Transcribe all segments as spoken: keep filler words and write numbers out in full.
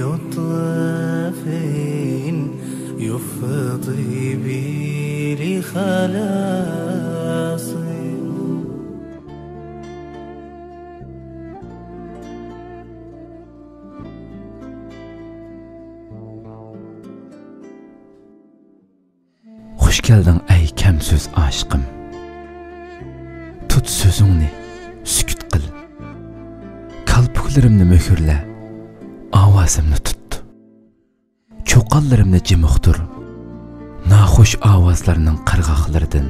لطف يفضي بي لخلاصي. خۇش كەلدىڭ ئەي كەمسۆز ئاشىقىم. تۇت سۆزۈڭنى، سۈكۈت قىل. كالپۇكلىرىمنى مۆھۈرلە، ئاۋازىمنى تۇت. چوقانلىرىمنى جىم ئۇقتۇر. ناخۇش ئاۋازلارنىڭ قىرغاقلىرىدىن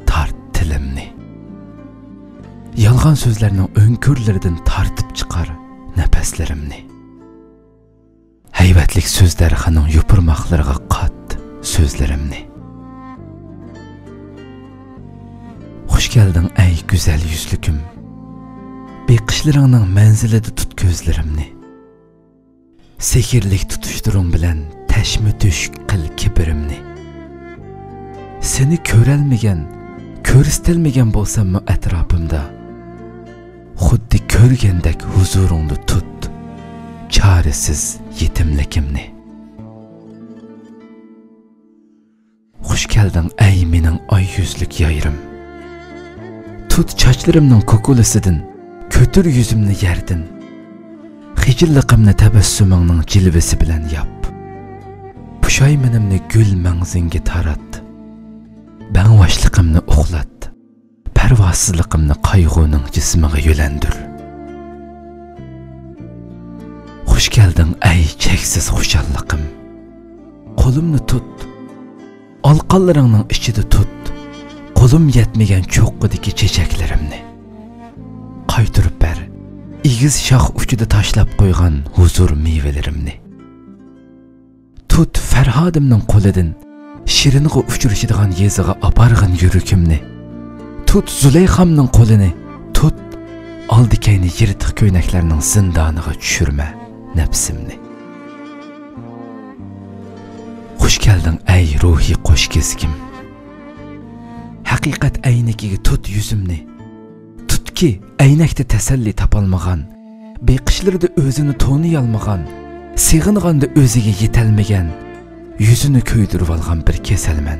تارت تىلىمنى. يالغان سۆزلەرنىڭ ئۆڭكۈرلىرىدىن تارتىپ چىقار نەپەسلىرىمنى. ھەيۋەتلىك سۆز دەرىخىنىڭ يوپۇرماقلىرىغا قات سۆزلىرىمنى. خۇش كەلدىڭ ئەي گۈزەل يۈزلۈكۈم. بېقىشلىرىڭنىڭ مەنزىلىدە تۇت كۆزلىرىمنى. سېھىرلىك تۇتۇشلىرىڭ بىلەن تەشمۇتۈش قىل كىبىرىمنى. سېنى كۆرەلمىگەن، كۆرسىتەلمىگەن بولساممۇ ئەتراپىمدا، خۇددى كۆرگەندەك ھۇزۇرۇڭدا تۇت چارىسىز يېتىملىكىمنى. خۇش كەلدىڭ ئەي مېنىڭ ئاي يۈزلۈك يايرىم. تۇت چاچلىرىمنىڭ كوكۇلىسىدىن، كۆتۈر يۈزۈمنى يەردىن. خىجىللىقىمنى تەبەسسۇمۇڭنىڭ جىلۋىسى بىلەن ياپ. پۇشايمىنىمنى گۈل مەڭزىڭگە تارات. بەڭۋاشلىقىمنى ئۇخلات. پەرۋاسىزلىقىمنى قايغۇنىڭ جىسمىغا يۆلەندۈر. خۇش كەلدىڭ ئەي چەكسىز خۇشاللىقىم. قولۇمنى تۇت. ئالقانلىرىڭنىڭ ئىچىدە تۇت. قولۇم يەتمىگەن چوققىدىكى چېچەكلىرىمنى. قايتۇرۇپ بەر ئېگىز شاخ ئۇچىدا تاشلاپ قويغان ھۇزۇر مېۋىلىرىمنى. تۇت فەرھادىمنىڭ قولىدىن شېرىنغا ئۇچرىشىدىغان يېزىغا ئاپارغىن يۈرىكىمنى. تۇت زۇلەيخامنىڭ قولىنى، تۇت ئالدى-كەينى يىرتىق كۆينەكلەرنىڭ زىندانىغا چۈشۈرمە نەپسىمنى. خۇش كەلدىڭ ئەي روھىي قوش كېزىكىم. ھەقىقەت ئەينىكىگە تۇت يۈزۈمنى. تۇتكى ئەينەكتە تەسەللى تاپالمىغان، بېقىشلىرىدا ئۆزىنى تونۇيالمىغان، سېغىنغاندا ئۆزىگە يېتەلمىگەن، يۈزىنى كۆيدۈرۈۋالغان بىر كېسەلمەن.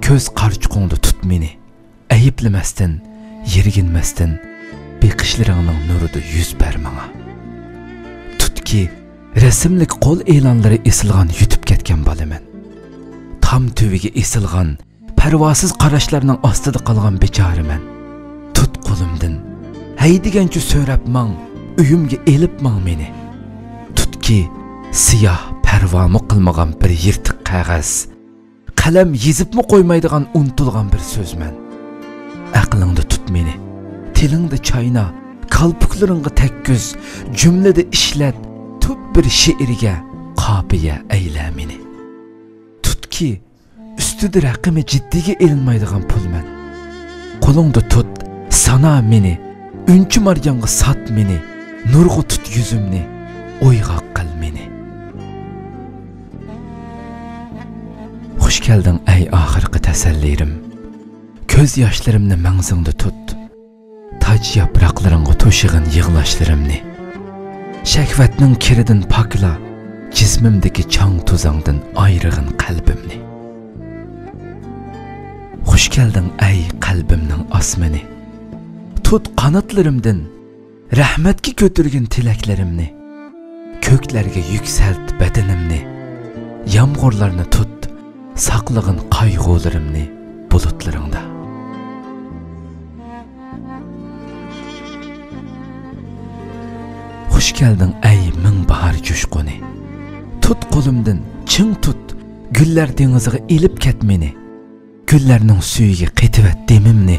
كۆز قارىچۇقۇڭدا تۇت مېنى، ئەيىبلىمەستىن، يىرگىنمەستىن، بېقىشلىرىڭنىڭ نۇرىدا يۈز بەر ماڭا. تۇتكى رەسىملىك قول ئېلانلىرى ئېسىلغان يۈتۈپ كەتكەن بالىمەن. تام تۈۋىگە ئېسىلغان پەرۋاسىز قاراشلارنىڭ ئاستىدا قالغان بىچارىمەن. تۇت قولۇمدىن، ھەيدىگەنچە سۆرەپ ماڭ، ئۆيۈمگە ئېلىپ ماڭ مېنى. تۇتكى سىياھ پەرۋامۇ قىلمىغان بىر يىرتىق قەغەز، قەلەم يېزىپمۇ قويمايدىغان ئۇنتۇلغان بىر سۆزمەن. ئەقلىڭدە تۇت مېنى، تىلىڭدا چاينا، كالپۇكلىرىڭغا تەگكۈز، جۈملىدە ئىشلەت، تۈپ بىر شېئىرگە قاپىيە ئەيلە مېنى. تۇتكى ئۈستىدە رەقىمى جىددىيگە ئېلىنمايدىغان پۇلمەن. قولۇڭدا تۇت، سانا مېنى، ئۈنچە مارجانغا سات مېنى، نۇرغا تۇت يۈزۈمنى، ئويغاق قىل مېنى. خۇش كەلدىڭ ئەي ئاخىرقى تەسەللىرىم. كۆز ياشلىرىمنى مەڭزىڭدە تۇت. تاج ياپراقلىرىڭغا توشىغىن يىغلاشلىرىمنى. شەھۋەتنىڭ كىرىدىن پاكلا، جىسمىمدىكى چاڭ-توزاڭدىن ئايرىغىن قەلبىمنى. خۇش كەلدىڭ ئەي قەلبىمنىڭ ئاسمىنى. تۇت قاناتلىرىمدىن رەھمەتكە كۆتۈرگىن تىلەكلىرىمنى. كۆكلەرگە يۈكسەلت بەدىنىمنى. يامغۇرلارنى تۇت، ساقلىغىن قايغۇلىرىمنى بۇلۇتلىرىڭدا. خۇش كەلدىڭ ئەي مىڭ باھار جۇشقۇنى. تۇت قولۇمدىن، چىڭ تۇت، گۈللەر دېڭىزىغا ئېلىپ كەت مېنى. گۈللەرنىڭ سۈيىگە قېتىۋەت دېمىمنى،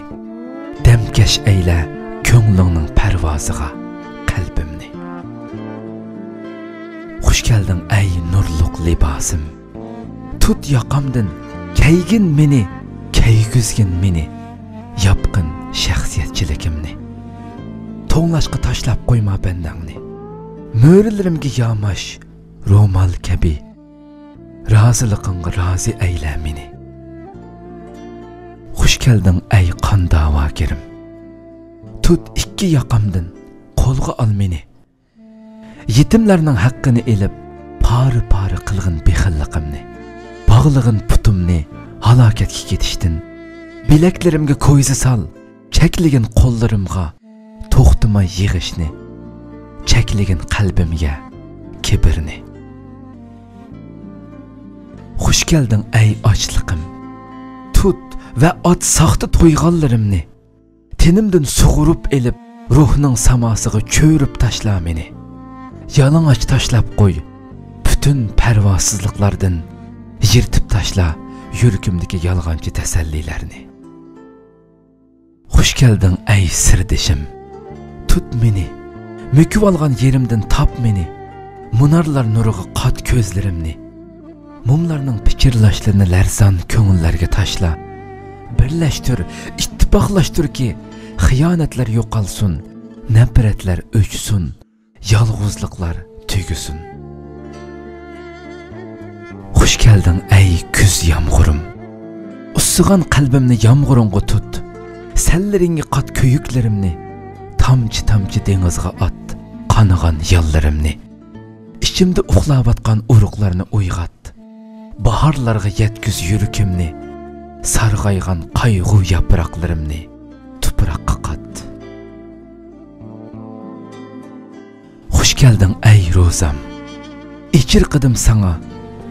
دەمكەش ئەيلە كۆڭلۈڭنىڭ پەرۋازىغا قەلبىمنى. خۇش كەلدىڭ ئەي نۇرلۇق لىباسىم. تۇت ياقامدىن، كەيگىن مېنى، كەيگۈزگىن مېنى، ياپقىن شەخسىيەتچىلىكىمنى. توڭلاشقا تاشلاپ قويما بەندەڭنى. مۈرىلىرىمگە ياماش رومال كەبى، رازىلىقىڭغا رازى ئەيلە مېنى. خۇش كەلدىڭ ئەي قان داۋاگىرىم. تۇت ئىككى ياقامدىن، قولغا ئال مېنى. يېتىملەرنىڭ ھەققىنى ئېلىپ، پارە-پارە قىلغىن بېخىللىقىمنى. باغلىغىن پۇتۇمنى ھالاكەتكە كېتىشتىن. بىلەكلىرىمگە كويزا سال، چەكلىگىن قوللىرىمغا توختىماي يىغىشنى، چەكلىگىن قەلبىمگە كىبىرنى. خۇش كەلدىڭ ئەي ئاچلىقىم، تۇت ۋە ئات ساختا تويغانلىرىمنى. تېنىمدىن سۇغۇرۇپ ئېلىپ، روھنىڭ ساماسىغا چۆرۈپ تاشلا مېنى. يالىڭاچ تاشلاپ قوي پۈتۈن پەرۋاسىزلىقلاردىن، يىرتىپ تاشلا يۈرىكىمدىكى يالغانچى تەسەللىلەرنى. خۇش كەلدىڭ ئەي سىردىشىم، تۇت مېنى، مۆكۈۋالغان يېرىمدىن تاپ مېنى. مۇنارلار نۇرىغا قات كۆزلىرىمنى. موملارنىڭ پىچىرلاشلىرىنى لەرزان كۆڭۈللەرگە تاشلا. بىرلەشتۈر، ئىتتىپاقلاشتۇركى، خىيانەتلەر يوقالسۇن، نەپرەتلەر ئۆچسۇن، يالغۇزلۇقلار تۈگىسۇن. خۇش كەلدىڭ ئەي كۈز يامغۇرۇم. ئۇسسىغان قەلبىمنى يامغۇرۇڭغا تۇت. سەللىرىڭگە قات كۆيۈكلىرىمنى. تامچە-تامچە دېڭىزغا ئات قانىغان ياللىرىمنى. ئىچىمدە ئۇخلاۋاتقان ئۇرۇقلارنى ئويغات. باھارلارغا يەتكۈز يۈرىكىمنى. سارغايغان قايغۇ ياپراقلىرىمنى تۇپراققا قات. خۇش كەلدىڭ ئەي روزام. ئېچىرقىدىم ساڭا،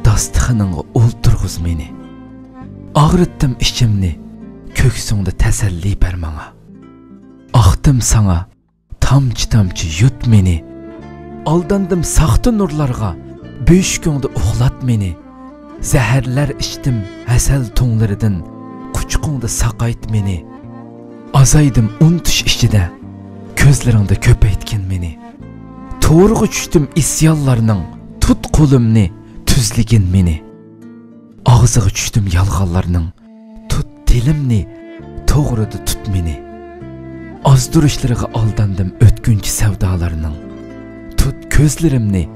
داستىخىنىڭغا ئولتۇرغۇز مېنى. ئاغرىتتىم ئىچىمنى، كۆكسۈڭدە تەسەللى بەر ماڭا. ئاقتىم ساڭا، تامچە-تامچە يۇت مېنى. ئالداندىم ساختا نۇرلارغا، بۆشۈكۈڭدە ئۇخلات مېنى. زەھەرلەر ئىچتىم ھەسەل تۇڭلىرىدىن، قۇچىقىڭدا ساقايت مېنى. ئازايدىم ئۇنتۇش ئىچىدە، كۆزلىرىڭدە كۆپەيتكىن مېنى. تورىغا چۈشتۈم ئىسيانلارنىڭ، تۇت قولۇمنى، تۈزلىگىن مېنى. ئاغزىغا چۈشتۈم يالغانلارنىڭ، تۇت تىلىمنى، توغرىدا تۇت مېنى. ئازدۇرۇشلىرىغا ئالداندىم ئۆتكۈنچى سەۋدالارنىڭ، تۇت كۆزلىرىمنى،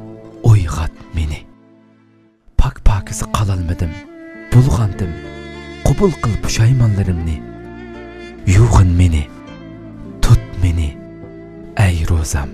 ئويغات مېنى. پاك-پاكىزە قالالمىدىم، بۇلغاندىم، قوبۇل قىل پۇشايمانلىرىمنى. يۇغىن مېنى، تۇت مېنى، ئەي روزام.